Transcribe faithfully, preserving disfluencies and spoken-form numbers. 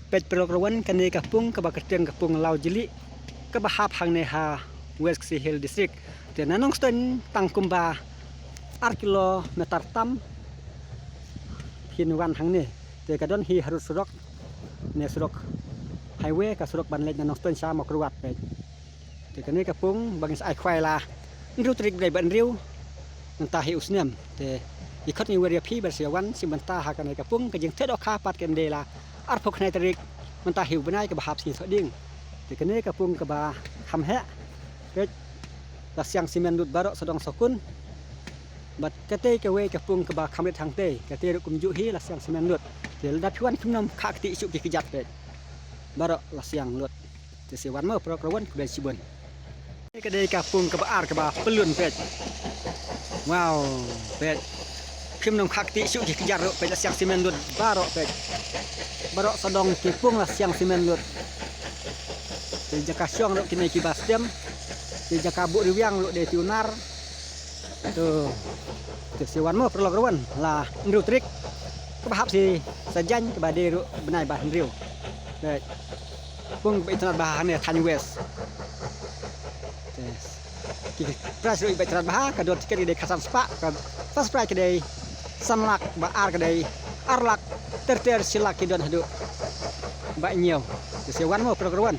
Peit paralok ruh wan, kane ka pung kaba kyrteng ka pung Lawjylliew, kaba hap hangne ha West Khasi Hills District. Te na Nongstoiñ tang kumba ar kilometer tam phin wan hangne. Te ka don hi harud surok, ne surok highway, ka surok ban leit na Nongstoiñ sha Mawkyrwat peit. Te kane ka pung ba ngin sa ai khwai la hynriew tarik bnai ba hynriew mynta hi u snem. Te i khot ngi wer ïa phi ba sa ïa wan shim bynta ha kane ka pung, ka jingteh dohkha pat kan dei la arphew khyndai tarik mynta hi u bnai kaba hap sngi Thohdieng. Te kane ka pung kaba kham heh, peit, la siang simen lut baroh sawdong sawkun. Bad katei kawei ka pung kaba kham rit hangtei, katei ruh kumjuh hi la siang simen lut. Te lada phi wan phim nym khah kti shuh ki kjat peit. Baroh la siang lut. Te sa wan mo paralok ruh wan, khublei shibun. Ka dei ka pung kaba ar kaba pyllun peit. Wow, peit. Phim nym khah kti shuh ki kjat ruh peit, la siang simen lut baroh peit. Baroh sawdong ki pung la siang simen lut. Te jaka shong ruh kine kiba stem. Te jaka buh riwiang ruh dei ti u nar. To, to sa wan mo paralok ruh wan, la hynriew tarik kaba hap sngi Saitjaiñ kaba dei ruh bnai ba hynriew. Peit. Pung ba itynnad bha hangne thaiñ West. Te ki prize ruh ba itynnad bha, ka dor tiket ka dei khatsan spah, ka first prize ka dei san lak, ba ar ka dei ar lak, ter ter shi lak ki don haduh ba hynñiew. Te sa wan mo paralok ruh wan.